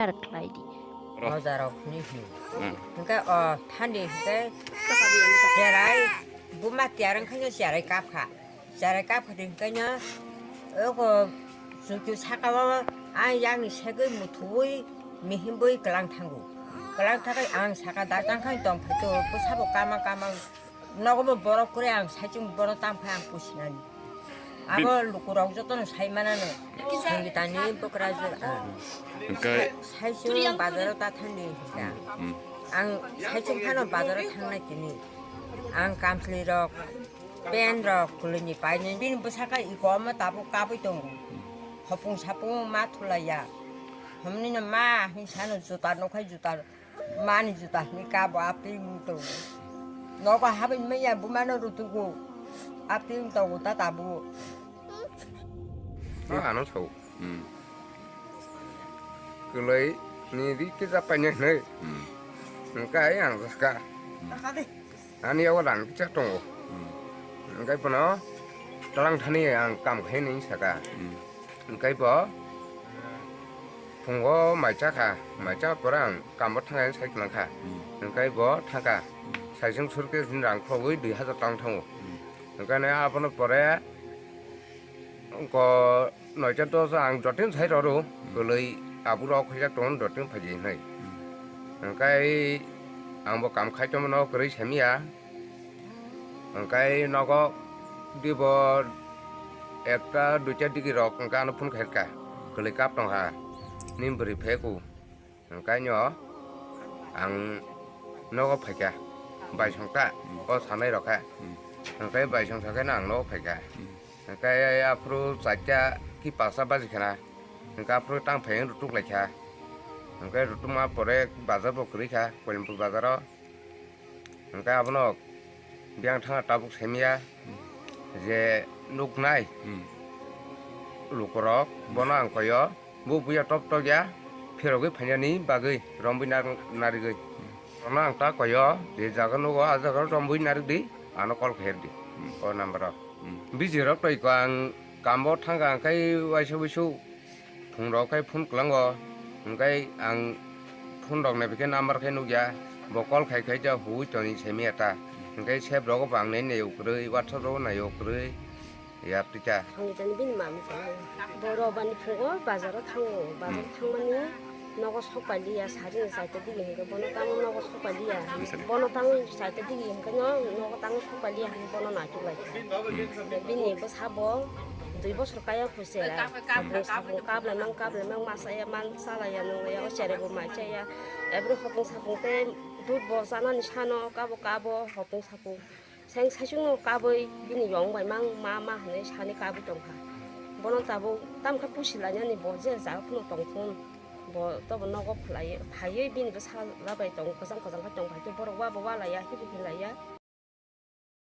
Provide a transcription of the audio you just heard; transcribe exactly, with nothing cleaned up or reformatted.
Share khlai di. Roja rok hwnwi hino. Hmm. Hwnkhe o thani hwnkhe cherai buma tiyar wngkhaino cherai kapkha. Cherai kapkha hwnkhaino oko chukchu sakao ang yakni segwi muthuwi mihimbwi kwlang thango. Kwlang thangwi ang saka da changkhai tongphaito bwsabo kamang kamang. Nogo bo borok kwrwi ang saichung bono tangphai ang pusinani. Abo lukurok jotono sai manano. Songitani bwkrajwk ang. Hwnkhe saichung bazaro ta thangni hwnkha. Hmm. Ang saichung phano bazaro thangnai tini. Ang kamchwlwi rok, pen rok, kwlwini painani bini bwsaka iko omo tabuk kabwi tongo. Hopung sapung ma thulaiya. Hwnwi no ma hwnwi sano juta nukhai juta. Mani juta hini kabo apti wng tongo. Nogo habini manya bumano rutugo. Apti wng tongo ta tabuk. Ano sao. Hmm. Kwlai ni ri kisa paina hwnwi. Hmm. Hwnkhe ang jaska. Hmm. Ani yago rang kisa tongo. Hmm. Hwnkhe bono talang thani ang kam khai nini saka. Hmm. Hwnkhe bo phungo mai cha kha, mai cha pore ang kamo thangna sai kwlang kha. Hmm. Hwnkhe bo thang kha. Hmm. Saisung surke sini rang khogwi dui hazar tang thango. Hmm. Hwnkhe ne abono pore ko noita dos ang jotin sai roro, hmm, kwlwi abu rok khaijak tongo jotin phaidi hinwi. Hmm. Hwnkhe ang bo kam khai tongmano kwrwi samiya. Hwnkhe nogo dibo ekta duita digi rok hwnkhe ano phone khairka. Kwlwi kap tongkha. Nini bwrwi pheku. Hwnkhe no ang nogo phaikha. Baisongta o sanai rok khe. Hwnkhe baisongsa khe no ang nogo phaikha. Hwnkhe aphuru charta ki pasta baji khana. Hwnkhe aphuru tang phai rutuk laikha. Hwnkhe rutukma pore bazar bo kwrwi kha, Koilampur bazaro. Hwnkhe abono biyang thangna tabuk semiya je nuknai lukurok bono ang koyo, bo buya top top ya phirogwi phainani bagwi romwi nar-, narigwi. Bono ang ta koyo je jaga nugo a jaga romwi narigdi, ano call khairdi o number o. Biji rok toi ko ang kambo thangkha hwnkhe waisa wuisu. Phungrok khe phone kwlango, hwnkhe ang phone rok naiphikhe number khe nukya, bo call khai khai ja huwi toni semiya ta, hwnkhe save rogo bo ang nai naio kwrwi, WhatsApp rogo naio kwrwi, yapri ta. Thangwi tani bini mami tongwi. Bo robani phungo bazaro thango, bazaro thangmani nogo sok pailiya, sarini chaita digi hwnkhe bono tamo nogo sok pailiya, bono tamo chaita digi hwnkhe no nogo tamo sok pailiya hwnwi bono naituk lai kha. Bini bwsa bo dui bosor kaya. Chera, hopung sapung kaplaimang kaplaimang masa ya man chala ya nung ya o chera bo mai cha ya. Ebro hopung sapung tei dud bo chanani sano kabo kabo hopung sapung. Seng saichung no kabui bini yong bai mang ma ma hinui sani kabui tongkha. Bono tabuk tamkhe pusi lainani bo je jaga phano tongthun. Bo tobo nogo phlai phaiwi bini bwsa labai tongo kwchang kwchang khe tongphai khe borok wa bo wa laiya hibi hinlaiya.